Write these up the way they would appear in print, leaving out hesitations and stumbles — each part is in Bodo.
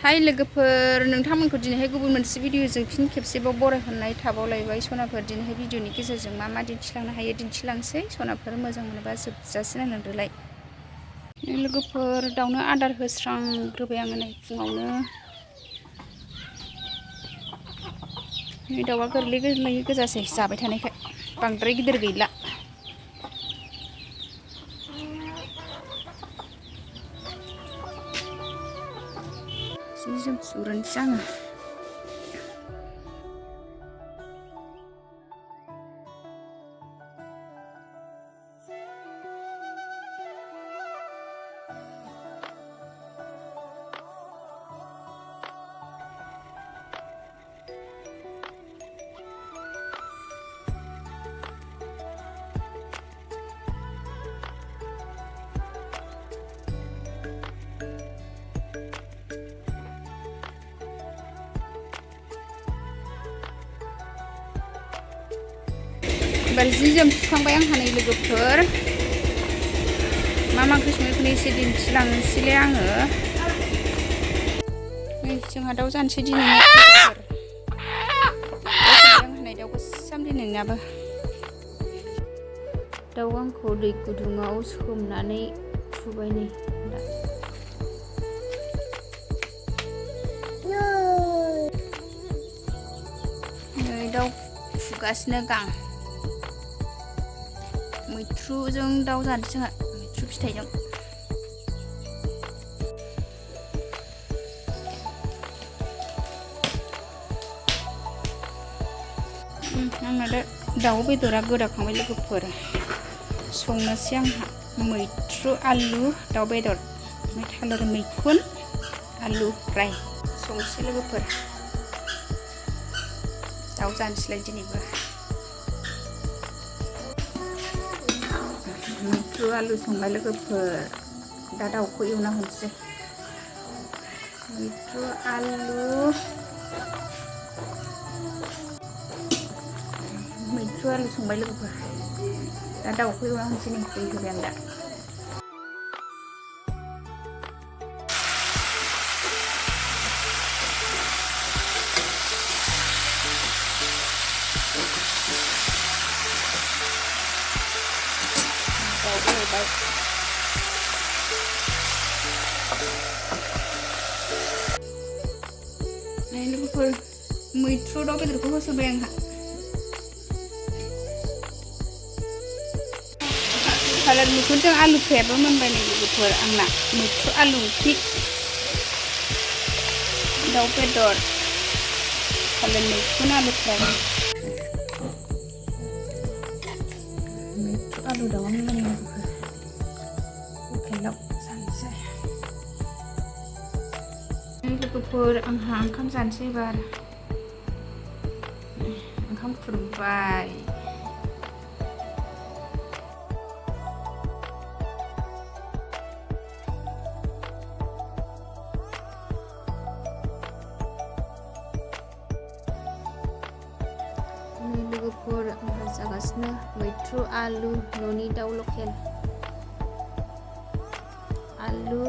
हाय लोगोफोर, नोंथांमोनखौ दिनैहाय गुबुन मोनसे भिडिअजों फिन खेबसेबाव बरायहरनाय थाबावलायबाय। सनाफोर दिनैहाय भिडिअनि गेजेरजों मा मा दिन्थिलांनो हायो दिन्थिलांसै। सनाफोर मोजां मोनोबा जोबजासे नायलांदोलाय। लोगोफोर, दाउनो आदार होस्रांग्रोबाय आङो नै फुङावनो। दाउआ गोरलै गोरलै गोजासै जाबाय थानायखाय, बांद्राय गिदिर गैला। जि जोम सुग्रोनोसै आङो। एबार जि जोम सुखांबाय आंहा नै लोगोफोर। मा ओंख्रि संनायखौनो एसे दिन्थिलांनोसैलाय आङो। नै जोंहा दाउ जानोसै दिनै लोगोफोर। दाउ होनाय दाउ गोसाम दिनैनाबो। दाउ आंखौ दै गुदुङाव सोमनानै फुबाय नै दा। नै दाउ फुगासिनो गां। मैथ्रुजों दाउ जानोसै जोंहा, मैथ्रु फिथाइजों। आंना दा दाउ बेदरा गोदाखांबाय लोगोफोर। संनोसै आंहा मैथ्रु आलु दाउ बेदर, ओमफ्राय थालिर मैखुन आलु फ्राय संनोसै लोगोफोर। दाउ जानोसैलाय दिनैबो। मैथ्रु आलु संबाय लोगोफोर। दा दाउखौ एवना होनोसै। मैथ्रु आलु संबाय लोगोफोर। दा दाउखौ एवना होनोसै नै, दै होबाय आं दा। दाउबो एवबाय। नै लोगोफोर, मैथ्रु दाउ बेदरखौ होसनबाय आंहा। थालिर मैखुनजों आलु फ्रायाबो मोनबाय नै लोगोफोर आंना। मैथ्रु आलु ओंख्रि, दाउ बेदर, थालिर मैखुन आलु फ्राय। मैथ्रु आलु दाउआ मोनबाय नै लोगोफोर। लकेल दाउ जानोसै। लोगोफोर, आंहा ओंखाम जानोसै एबार। ओंखाम खुरबाय। लोगोफोर, आंहा जागासिनो मैथ्रु आलु, न'नि दाउ लकेल। आलु,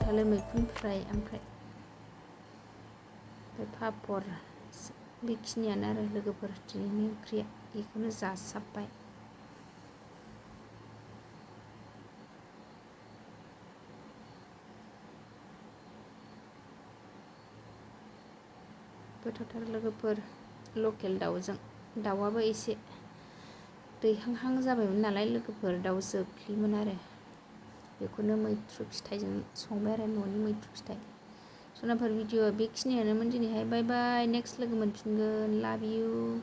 थालिर मैखुन फ्राय, ओमफ्राय पापर। बेखिनियानो आरो लोगोफोर दिनैनि ओंख्रिया। बेखौनो जासाबबाय। गोथावथार लोगोफोर, लकेल दाउजों। दाउआबो एसे दैहांहां जाबायमोन नालाय लोगोफोर, दाउ जोख्लिमोन आरो। बेखौनो मैथ्रु फिथाइजों संबाय आरो, न'नि मैथ्रु फिथाइ। सनाफोर, भिडिअ'आ बेखिनियानोमोन दिनैहाय। बाय बाय, नेक्स्ट लोगो मोनफिनगोन। लाभ इउ।